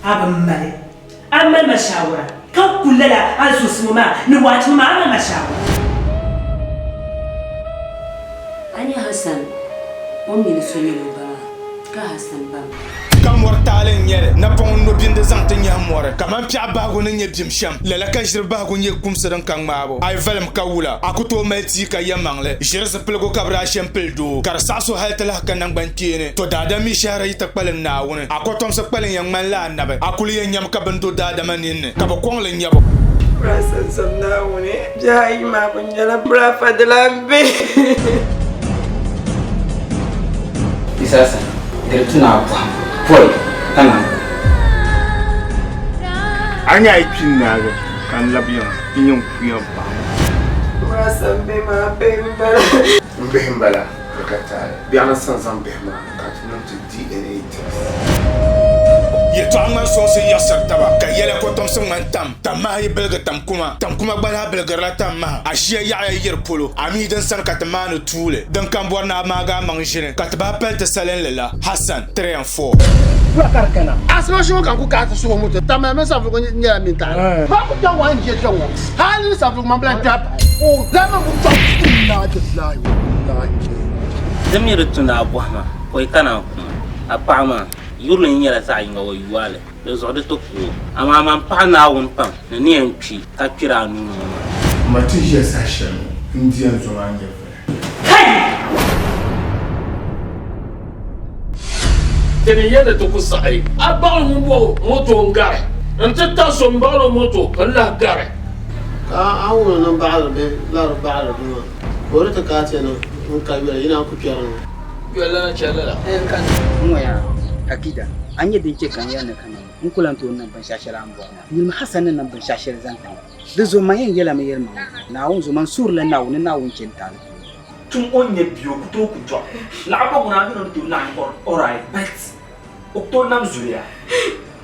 A bi mali. A mali ma shaawara ka ku lala a zuɣusi ŋɔ maa ni waachi ŋɔ maa, a mali ma shaawara. A nya Hassan o mi ni so nyɛla o ba maa, ka Hassan ba mi. Ka mɔri taali n-nyɛ li, napɔŋ n-no bindi zaŋ ti nyahi mɔri. Kaman piɛɣu bahigu ni nyɛ bim shɛm, lala ka ʒiri bahigu nyɛ kumsi din ka ŋmaabu. A yi valim ka wula, a ku tooi mali tia ka yɛlimaŋli. Ʒiri zipiligu ka bɛ daa she m-pili doo, ka di saɣis o hal ti lahi ka naŋgbankpeeni. Tɔ daadam mi shɛhira yi ti kpalim Naawuni, a kɔtomsi kpalim yɛn ŋmanila anabi. A kul yɛn nyami ka bini do daadama ninni, ka bɛ kɔŋ li nyabu. Birasansom Naawuni bihi ayi maa kuli nyɛla biraafadilan bihi. Yisa sani, di di tu ni a bɔhim pɔi ka naan ku. A nya a yi kpi n-naagi ka n labi yiŋa, n yɛn kuya m-paɣi ma. Birasan bihi maa bihi m-bala. M bihi m-bala, di ka taali. Biɛɣuni sa n-zaŋ bihi maa ka ti niŋ ti DNA test. Yɛtɔɣa ŋmani soŋsi n-yiɣisiri taba, ka yɛla kɔtomsi ŋmani tam. Tam maha yi biligi tam kuma, tam kuma gba lahi biligirila tam maha. A shia yaɣiya yiri polo, a mi din sani ka ti maani tuuli. Din kam bɔri ni a maagi a maŋ ʒini, ka ti bahi pali ti salinli la. Hassan, 3 and 4. Wula ka di kana? Asiba shee ka n ku kaai ti suhu moto, tamali mini savelugu nyɛla mintaɣili. Ba ku kpɛŋ ŋɔ n je kpɛŋ ŋɔ, hali ni savelugu man bi lahi kpɛhi pahi. O daa niŋ ku tɔbu. Inna lillahi wa inna ilayhi raji'un. Di mi di tu ni a bɔhi ma, pɔi ka naan ku ma. A paɣa maa, yurili nyɛla zaɣ yiŋga o yuali. Di zuɣu di ti ku o. Amaa man paɣi Naawuni pam ni ni yɛn kpi ka kpiri a nuu ni ŋɔ maa. Ma ti ʒiya saha shɛli ŋɔ, n di yɛn zom a nyɛvili. Kai! Ti ni yɛli ti ku saɣi a baɣili ŋun bo moto n-gari nti ta so m-baɣili o moto n-lahi gari. Ka a wum ni baɣiri bɛ lari baɣiri bɛ maa, ka o di ti kaai ti ni n-ka yoli yi naan ku kpɛri ni. Yoli la chɛ lala. N-ŋɔya Akida, a ni nyɛ din chɛ ka n yɛli ni kaman n ku lan tooi niŋ binshɛɣu shɛli a ni bɔri maa. Yulimi Hassan ni niŋ binshɛɣu shɛli zaŋ ti ma. Di zuɣu man yɛn yɛlimi yɛlimaŋli, Naawuni zuɣu man suurila Naawuni ni Naawuni chɛ n taali puuni. Tum o ni nyɛ bia o ku tooi ku dɔɣi. Laɣa bɔ ŋuna a mi ni o ni tooi laɣim alright but o ku tooi nam zuliya.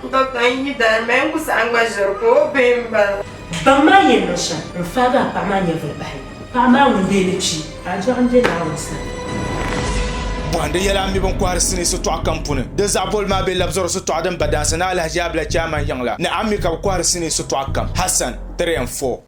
Doctor n yi dari mɛ n ku saɣim gba ʒiri ka o bihi m bala. Baŋ maa yɛn niŋ shɛm n faagi a paɣa maa nyɛvili bahi. Paɣa maa ŋun dee ni kpi, a dɔɣi m-be Naawuni sani. Bɔhindi yɛla a mi bɛn kɔhiri sinii sitɔɣu kam puni. Di zaɣ boli maa be labizɔri sitɔɣu din ba dansi ni Alahaji Abila Chairman yiŋ la ni a mi ka bɛ kɔhiri sinii sitɔɣu kam. Hassan, 3 and 4.